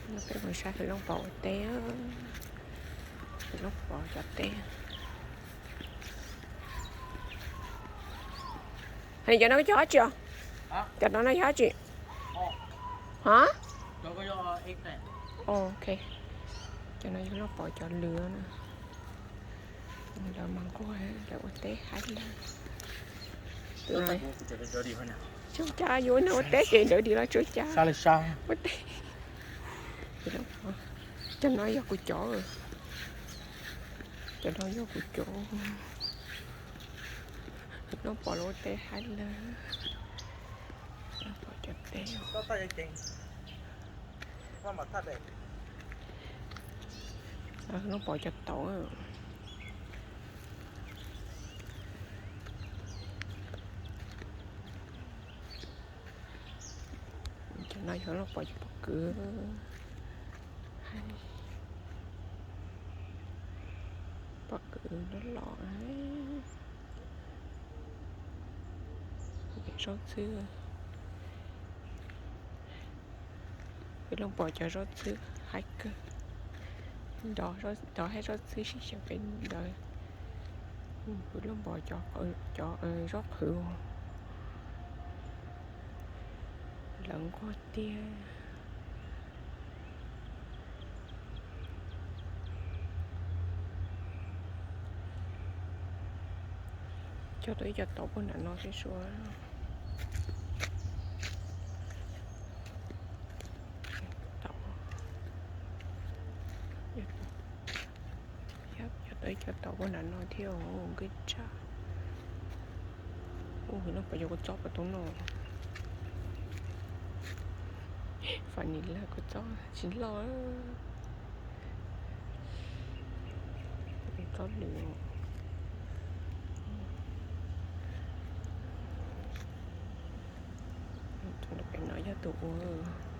No peb mus saib Hwv Looj Pov ua teb, Hwv Looj Pov cov teb. Hais cov no cov dab tsi os? Cov no no yog dab tsi? Hov? Ok, cov no yog Looj Pov cov lws na. Lawv mas nquag, lawv ua teb haib lawm. Tsuas cas yuav no ua teb ces ntawd dim los tsuas cas ua teb. Cov no yog kuv cov, cov no yog kuv cov. Looj Pov lawv ua teb haib lawm. Looj Pov cov teb, Looj Pov cov tauv. Cov no yog Looj Pov cov pob kws. Pob kws loj loj. Zaub txhwb, Hwv Looj Pov cov zaub txhwb haib kawg. Nrov haib zaub txhwb sib xyaw pem ntawd. Hwv Looj Pov cov zaub qhwv lawv nquag tiag. Cog tau ib co tauv puag nram no thiab sua. Tauv, cog tau ib co tauv puag nram no thiab, nkaj tsaj. Ub, Hwv Looj Pov cov kua txob puas tau noj. Fais nis lawm, kua txob tsis loj. Txob lws. Tus pem no yog tus ua